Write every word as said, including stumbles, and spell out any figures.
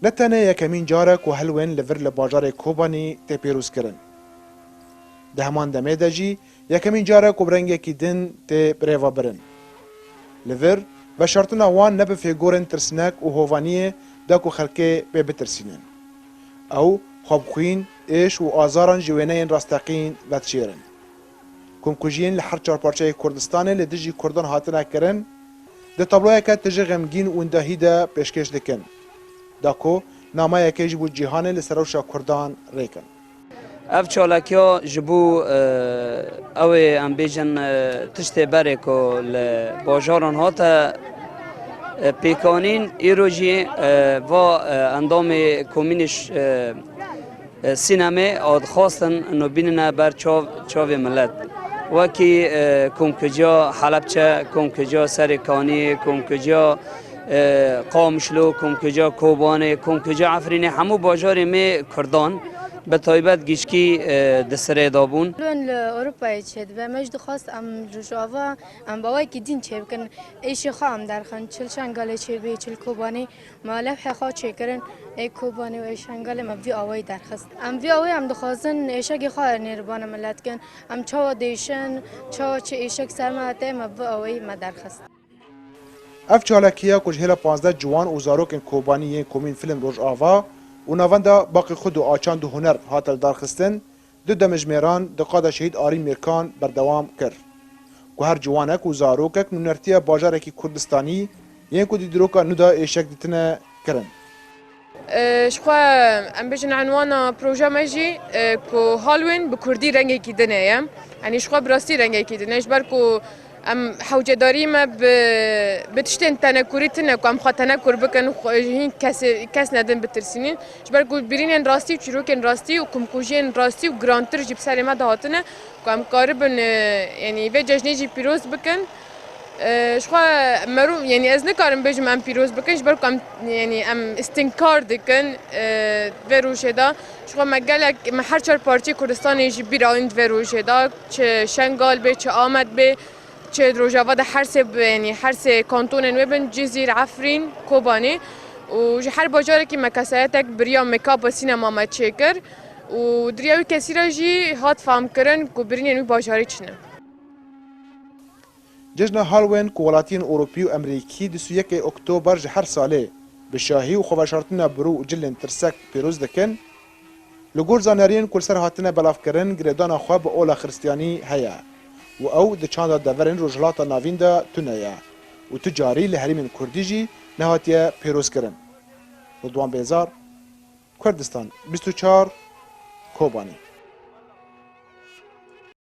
Ne tenê yekemîn car e ku Helwên li vir li bajarê Kobanî tê pîrozkirin. Di heman demê de jî yekemîn car e ku bi rengekî din tê birêvebirin. Li vir, veşartina wan ne bi fêgorên tirsnek û hovaniyê da ku xelkê pê bitirsînin. Ew xwebixwîn, êş û azaran ji wêneyên rasteqîn vedişêrin. Komkujiyên li her çar parçeyê Kurdistanê li dijî Kurdan hatine kirin, di tabloyeke tije xemgîn û windahî de pêşkêş dikin, da ku nameyekê ji bo cîhanê li ser rewşa Kurdan rêkin. Ev çalakiya ji bo, e, ew ê em bêjin, e, tiştê berê ku li bajaran hate, e, pêkanîn, îro jî, e, va, e, endamê komînî ş-, e, e, sînemê a dixwastin ino bînine ber çav, çavê milet. Wekî, e, komkujiya Helebçe, komkujiya Serê Kaniyê, komkujiya, e, Qamişlo, komkujiya Kobanê, komkujiya Efrînê, hemû bajarê me Kurdan, bi taybet gişkî, e, di sirê de bûn. Li Ewropayê çêdibe, me jî dixwast em li Rojava em bi awayekî din çêbikin, êşê xwe em derxin, çi li Şengalê çêbê, çi li Kobanê. Me lewhê xwe çêkirin, ê Kobanê û ê Şengalê me bi vî awayî derxist. Em vî awayî em dixwazin êşegê xwe nêrîbana milet kin. Em çawa diêşin, çawa çi êşek ser me hate, me bi vî awayî me derxist. Ev çalakiya ku ji hêla panzdeh ciwan û zarokên Kobanî yên komîn Film Rojava û navenda Baqê Xwed û Açan du Huner hate lidarxistin, du demjimêran di qada Şehîd Arîn Mêrkan berdewam kir. Ku her ciwanek û zarokek nûnertiya bajarekî Kurdistanî yên ku di dîroka nû de êşek dîtine kirin. E, ji xwe em bêjin enwana proje me jî, e, ku Halloween bi kurdî rengekî din e ye. Yanî ji xwe bi rastî rengekî din e. Ji ber ku em hewcedarî me bi, bi tiştên tenekurî tune ku em xwe tenekur bikin, xwe, hîn kesê, kes nedin bitirsînin. Ji ber ku birînên rastî û çîrokên rastî û komkujiyên rastî û girantir jî bi serê me de hatine ku em karibin, e, yanî vê cejnê jî pîroz bikin. E, ji xwe merû, yanî ez nikarim bêjim em pîroz bikin, ji ber ku em, yanî em îstînkar dikin, e, vê rojê de. Ji xwe me gelek, me her çar parçeyê Kurdistanê jî bîra wî di vê rojê de, çi Şengal bê, çi Amed bê, çi di Rojava de her sê, yanî her sê kantonên wê bin, Cizîr, Efrîn, Kobanê û ji her bajarekî me kesayetek bi riya make-upa sînema me çêkir û di riya wî kesî re jî hat fehmkirin ku birînên wî bajarî çi ne. Cejna Halloween ku welatiyên Ewropî û Emerîkî di sî û yekê Oktober ji her salê bi şahî û xweveşartina birû û cilên tirsek pîroz dikin, li gor zanariyên ku li ser hatine belavkirin, girêdana xwe bi ola Xiristiyanî heye û ew di çanda deverên Rojhilata Navîn de tune ye û tu carî li herêmên Kurdî jî nehatiye pîrozkirin. Ridwan Bêzar, Kurdistan bîst û çar, Kobanî.